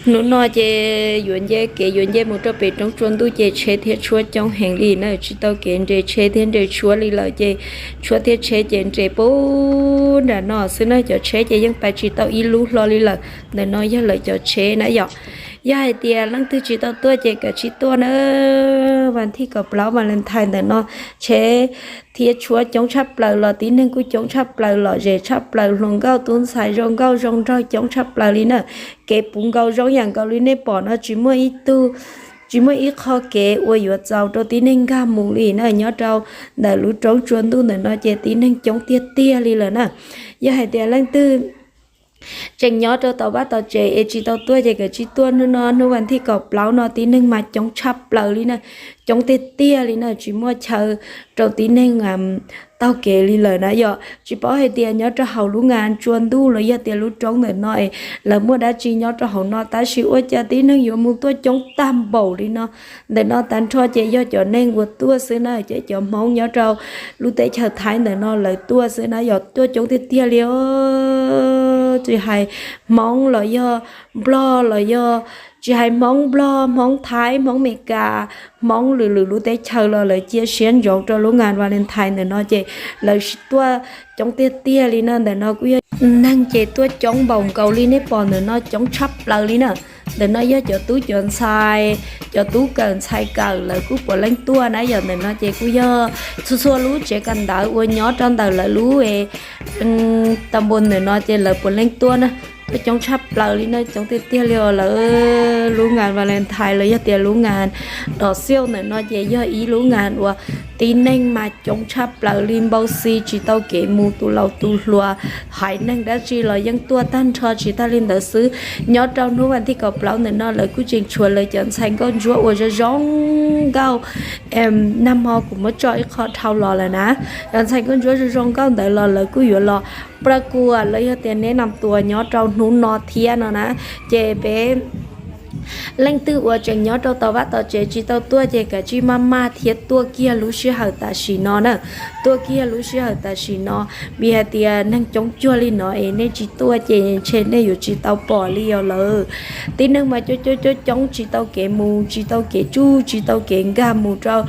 Hnub no ces yuav nce kev yuav nce mus rau pem roob tsua ntuj ces tsheb thiab tshuab coob heev li na, tsis tau kev nres tsheb thiab nres tshuab li lawm ces tshuab thiab tsheb ces nres puag nram no xwb na, cov tsheb ces yeej pab tsis tau ib lub hlo li lawm. Ntawm no yog lawv cov tsheb na yom. Yog hais tias leej twg tsis tau tuaj ces kav tsij tuaj na, vas thij kaum plaub Valentine ntawm no tsheb thiab tshuab coob tshaj plaws los tib neeg kuj coob tshaj plaws, lom zem tshaj plaws, hluas nkauj tub ntxhais zoo nkauj zoo nraug coob tshaj plaws li na. Kev puv nkaus zoo yam nkaus li nej pom no tsis muaj ib tug, tsis muaj ib qho kev uas yuav txaus rau tib neeg nkag mus li na. Nyob rau ntawm lub roob tsua ntuj ntawm no ces tib neeg coob tiag tiag li lawm na. Yog hais tias leej twg tseem nyob rau tom vaj tom tsev es tsis tau tuaj ces kav tsij tuaj hnub no, hnub vas thij kaum plaub no tib neeg mas coob tshaj plaws li na, coob tiag tiag li na, tsis muaj chaw rau tib neeg taug kev li lawm na yom. Tsis paub hais tias nyob rau hauv lub ngas tsua ntuj los yog tias lub roob ntawm no es lawv muaj dab tsi nyob rau hauv no tab sis ua cas tib neeg yuav mus tuaj coob tag npaum li no. Ntawm no tag nrho ces yog cov neeg uas tuaj xwb na, ces cov Hmoob nyob rau lub teb chaws Thaib ntawm no lawv tuaj xwb na yom, tuaj coob tiag tiag li os. Tsis hais Hmoob los yog Nplog los yog, tsis hais Hmoob Nplog, Hmoob Thaib, Hmoob Meskas, Hmoob lwm lwm lub teb chaws los lawv cia siab ntsoov rau lub ngas Valentine ntawm no ces lawv tuaj coob tiag tiag li na. Ntawm no kuj yog neeg ces tuaj coob npaum nkaus li nej pom ntawm no coob tshaj plaws li na. Ntawm no yog cov tub cov ntxhais, cov tub kawm ntxhais kawm lawv kuj puav leej tuaj na yom. Ntawm no ces kuj yog txhua txhua lub tsev kawm ntawv uas nyob rau ntawm lawv lub tam npus ntawm no ces lawv puav leej tuaj na, tuaj coob tshaj plaws li na, coob tiag tiag li os. Lawv lub ngas Valentine los yog tias lub ngas dom xiauj ntawm no ces yog ib lub ngas uas tib neeg mas coob tshaj plaws li npau xi tsis tau kev mus, tus laus tus hluas, haiv neeg dab tsi los yeej tuaj tag nrho. Tsis tag li ntawd xwb, nyob rau hnub vas thij kaum plaub ntawm no lawv kuj tseem tshuav lawv cov ntxhais nkauj ntsuab uas zoo zoo nkauj. Nag hmo kuv muab tso ib qho dhau los lawm na, cov ntxhais nkauj ntsuab zoo zoo nkauj ntawd los lawv kuj yuav los plab kua los yog tias neb nam tuas nyob rau hnub no thiab no na. Ces peb leej twg uas tseem nyob rau tom vaj tom tsev tsis tau tuaj ces kav tsij maj maj thiab tuaj kiag lub sij hawm tam sim no na, tuaj kiag lub sij hawm tam sim no, vim hais tias neeg coob cuag li no es nej tsis tuaj ces ntshe nej yuav tsis tau pom li os lawm. Tib neeg mas coob coob coob coob tsis tau kev mus, tsis tau kev tsuj, tsis tau kev nkag mus rau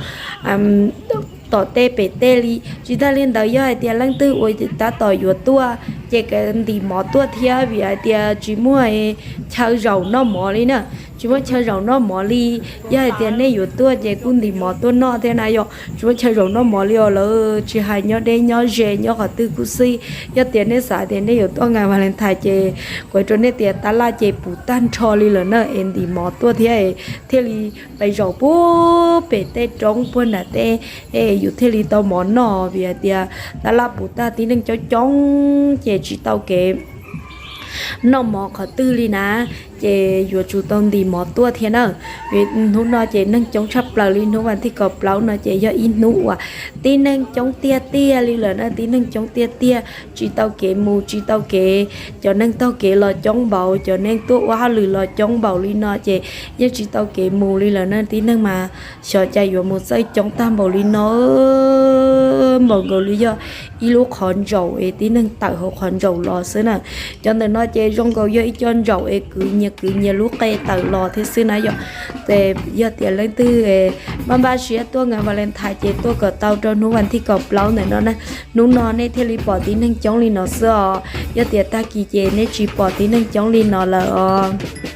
tom tej pem tej li. Tsis tag li ntawd yog hais tias leej twg uas tab tom yuav tuaj ces kav ntim mov tuaj thiab, vim hais tias tsis muaj chaw zaum noj mov li na, tsis muaj chaw zaum noj mov li. Yog hais tias nej yuav tuaj ces kuj ntim mov tuaj noj thiab na yom, tsis muaj chaw zaum noj mov li os lawm. Tsis hais nyob deb nyob ze nyob qhov twg kuj xij, yog tias nej xav tias nej yuav tuaj ngas Valentine ces kuv rau nej tias tab laj ces puv tag nrho li lawm na, es ntim mov tuaj thiab thiaj li pais zaum puag pem tej roob puag nram tej, yus thiaj li tau mov noj, vim hais tias tab laj puv tag tib neeg coob coob ces tsis tau kev noj mov qhov twg li na, ces yuav tsum tau ntim mov tuaj thiab na. Hnub no ces neeg coob tshaj plaws li, hnub vas thij kaum plaub no ces yog ib hnub uas tib neeg coob tiag tiag li lawm na, tib neeg coob tiag tiag, tsis tau kev mus tsis tau kev, cov neeg taug kev los coob npaum, cov neeg tuaj ua hauj lwm los coob npaum li no ces yeej tsis tau kev mus li lawm na. Tib neeg mas xyov cas yuav mus txawj coob tag npaum li no, npaum nkaus li yog ib lub qhov ntsaum es tib neeg tawm hauv qhov ntsaum los xwb na. Cov ntawm no ces zoo nkaus yog ib co ntsaum es kwv nyias kwv nyias lub qe tawm los thiab xwb na yom. Ces yog tias leej twg maj npaj siab tuaj ngas Valentine ces tuaj kom tau rau hnub vas thij kaum plaub ntawm no na. Hnub no nej thiaj li pom tib neeg coob li no xwb os, yog tias tag kis ces nej tsis pom tib neeg coob li no lawm os.